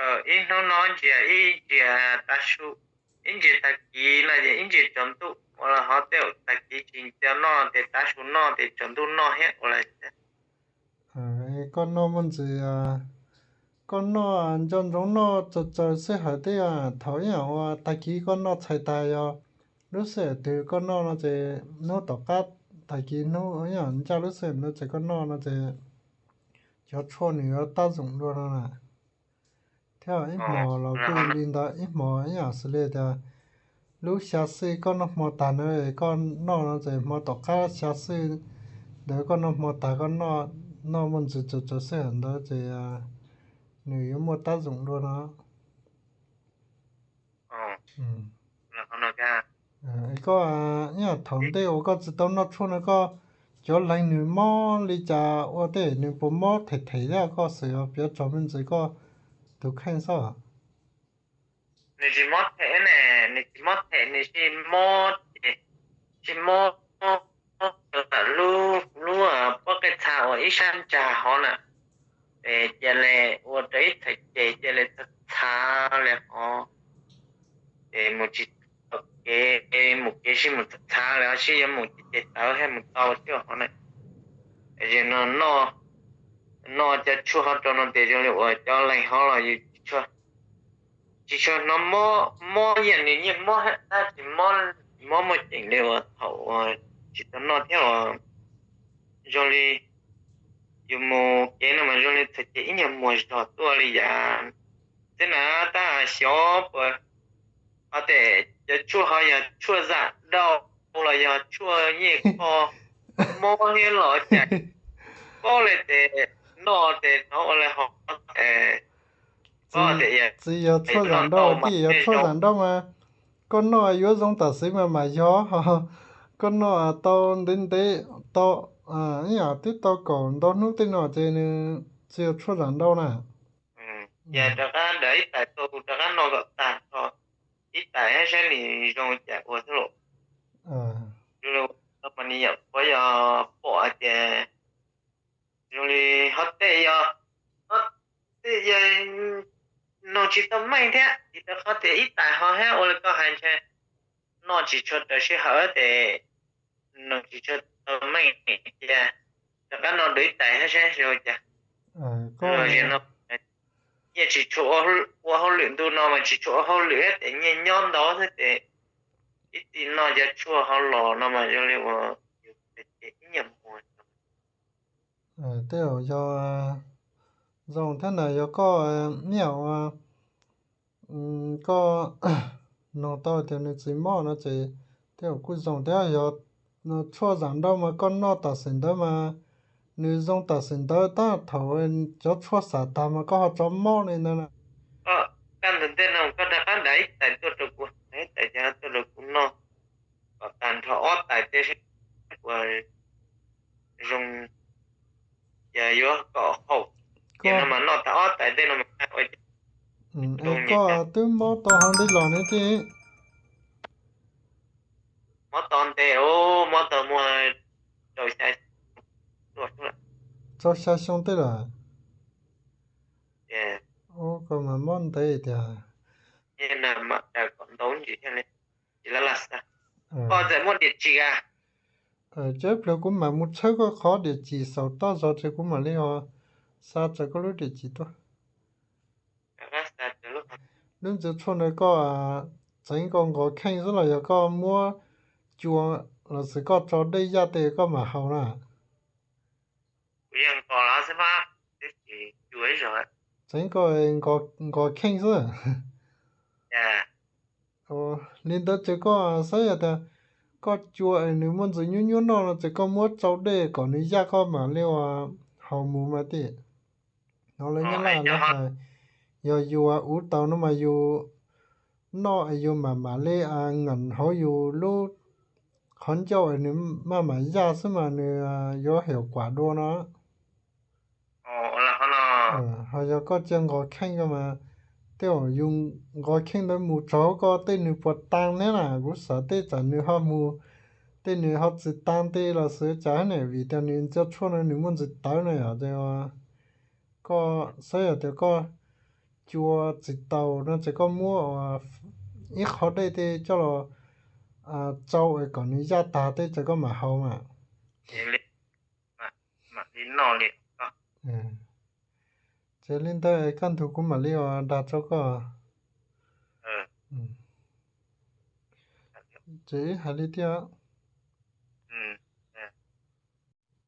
Ib hnub no ntsia ib ntsia tav su, ib ntsia tag kis no ces ib ntsia tsaus ntuj ua los ho tej tag kis tsis tau noj ces tav su noj ces tsaus ntuj noj thiab ua li. Koj noj muaj ntxim, koj noj nco ntsoov noj txaus txaus xwb hawm thiab. Thaum ib yam uas tag kis koj noj txhais tas yog lub sij hawm twg koj noj no ces hnub tom qab, tag kis hnub ib yam ncaj lub sij hawm ntawd ces koj noj no ces cov tshuaj nws yuav tab zoom dua no na. Thiab ib hmos los kuj li ntawd, ib hmos ib yam xws li tias lub xya xwj koj noj hmo tag na, koj noj no ces hmo tom qab xya xwj ntawd koj noj hmo tag koj noj, noj muaj ntxim txaus txaus xwb hawm ntawd ces nws yuav muaj tab zoom dua no. Koj ib yam thaum ntej uas koj tsis tau noj tshuaj no koj, cov leeg nws mob li cas ua tej nws puas mob them them thiab koj xav piav txog me ntsis koj tus kheej xwb. Nws tsis mob them ne, nws tsis mob them, nws tsis mob ces tsis mob lub, lub pob qij txha uas ib sab ntsa hov na, ces cia li ua rau ib txhais ces cia li txhav txhav li hov, ces mus tsis tau kev, mus kev sib mus txhav txhav li ho sib yuav mus ces ces tawv thiaj mus tau thiab hov na. Es no, noj cov tshuaj hov rau no ces zoo li uas cov leeg hov los yus tsis tshua hnov mob, mob yam nws nyiaj mob tab sis mob, mob muaj ceem li uas thaum uas tsis tau noj thiab uas zoo li yus mus kev no mas zoo li txhais ces ib nyuag muag zog tuaj li yam xwb na. Tab xyov puas, ho tes cov tshuaj ho yog tshuaj zam dauj los yog tshuaj nyiaj kho mob thiab los cas, paub li tes noj tes hnov ua li ho Tsis yog tshuaj zam dauj, tij yog tshuaj zam dauj mas koj noj yuav zoo tam sim mas mam yog. Koj noj tau ntev ntev, tau ib yam twb tau kaum ntau hnub tej no ces nws tsis yog tshuaj zam dauj na. Ces rov qab daws ib tais tuaj kuv rov qab noj kom tag nrho ib tais saib nws zoo cas ua xwb los. Zoo li mas nws yam qhuav yog pom hais tias zoo li ho tej yog, ho tej yog noog tsis tau meej thiab ces rov qab tias ib tais ho thiab ua li koj hais ntshe noj tsis tshua raws sij hawm ces noog tsis tshua tau meej cia, rov qab noj dua ib tais thiab saib zoo cas. Nyiaj tsis tshua ua hauj lwm ntu no mas tsis tshua ua hauj lwm thiab ces nyiaj nyob ntau xwb ces ib txhij noj cov tshuaj hauv los no mas zoo li uas yus ib nyuag muag. Tej zaum yog zoo thiab ntawd yog koj ib yam uas koj noog tau tias nws tsis mob no ces tej zaum kuj zoo thiab. Yog tshuaj zam nrauj mas koj noj tam sim ntawd mas nws zoo tam sim ntawd, tab thaum cov tshuaj xam tag mas koj ho tso mob li ntawd na. Koj ntawd ntej no koj rov qab dav ib tais tuaj rau kuv, ib tais tuaj rau kuv noj kom tag nrho ob tais tej seb puas zoo. Ces yuav kom haum, ces no mas noj tag ob tais tej no mas ua koj twb mob tau hauv ntev los ne tij. Mob tau ntev, mob tau muaj rau xya, rau xya xyoo tej lawm. Ua koj mas mob ntev tiag. Kom ntau ntsis thiaj li, tsis laj laj xa. Koj txawm muaj diam tsis a? Cov pliag kuv mam mus tshawb koj qhov diam tsis xaus toj zog ces kuv mam li ho xa tawm koj lub diam tsis tuaj. Lub ntxuav tshuaj ntawd koj txeev koj nqos kheej xwb los yog koj muab cua los sis koj tso dej yaj tej koj mam haus na? Txeev koj nqos kheej xwb. Li ntawd ces koj xav yog tias koj cua es nws muaj ntxuav nyuab nyuab noj no ces koj muab tsau dej kom nws yaj koj mam li ua haus mus mas tij. Hnov lawv Nyab Laj lawv hais, yog yus ua ub tau no mas yus noj es yus mam mam li ngeem hauv yus lub qhov ncauj es nws maj mam yaj xwb mas nws yuav heuc kuam dua no. Ho yog koj cia nqos kheej koj mas tej zaum yus nqos kheej ntawd mus txog koj tej nws puas tag neb na, kuv xav tej tsam nws ho mus, tej nws ho tsis tag tej los xwb cas ne, vim tias nws ntxuav tshuaj no nws muaj ntsis tawv no yom. Ces koj xav yog tias koj cua txiv taus no ces koj muab ib qho dej tej coj los tsau es kom nws yaj tag tej ces koj mam haus mas. Ces li ntawd kaj ntug kuv mam li ua dag rau koj. Ces wb hais li thiab.